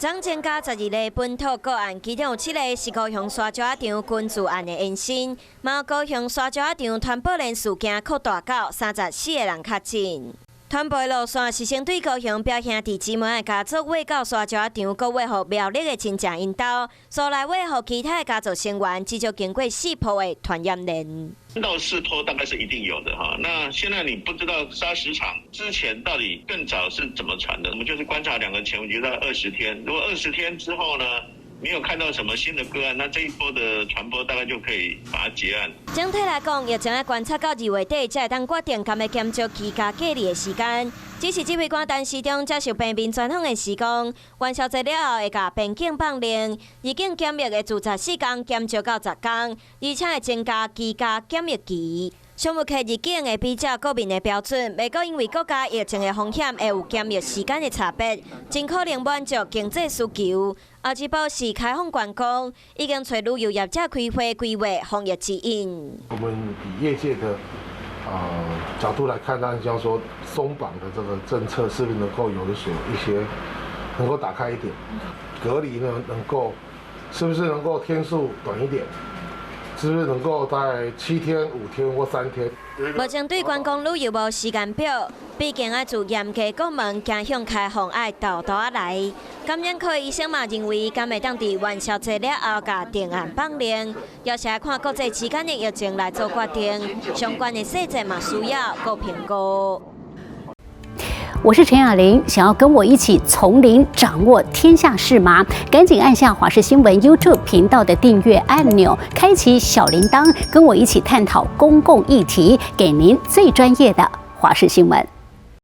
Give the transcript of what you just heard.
昨增加12例本土個案，其中有七个是高雄沙石仔場群聚案的延伸。嘛高雄沙石仔場傳播鏈事件擴大到34個人確診。傳播路線是先對高雄表兄弟姊妹的家族餵到沙石仔場，閣餵予苗栗的親戚𪜶兜，紲來餵予其他的家族成員，至少經過四波的傳染鏈。 3到4波大概是一定有的哈。那現在你不知道砂石場之前到底更早是怎麼傳的，我們就是觀察兩個潛伏期在二十天。如果二十天之後呢，沒有看到什麼新的個案，那這一波的傳播大概就可以把它結案。整體來講，疫情愛觀察到2月底，才會當決定敢欲減少居家隔離的時間。只是指揮官陳時中接受平面專訪的時講，元宵節了後會共邊境放令，入境檢疫的自14天減少到10天，而且會增加居家檢疫期。商務客入境會比照國民的標準，袂閣因為國家疫情的風險會有檢疫時間的差別，盡可能滿足經濟需求。後一步是開放觀光，已經揣旅遊業者開會規劃防疫指引。我們以業界的角度來看，當然要說鬆綁的這個政策是不是能夠有所一些能夠打開一點，隔離呢能夠是不是能夠天數短一點？是不是能夠在7天、5天或3天？目前對觀光旅遊無時間表，畢竟愛自嚴格國門走向開放，愛沓沓仔來。感染科醫生嘛認為，敢會當佇元宵節了後共定案放令，也是愛看國際之間的疫情來做決定，相關的細節嘛需要閣評估。我是陳雅玲，想要跟我一起從零掌握天下事嗎？趕緊按下華視新聞 YouTube 頻道的訂閱按鈕，開啟小鈴鐺，跟我一起探討公共議題，給您最專業的華視新聞。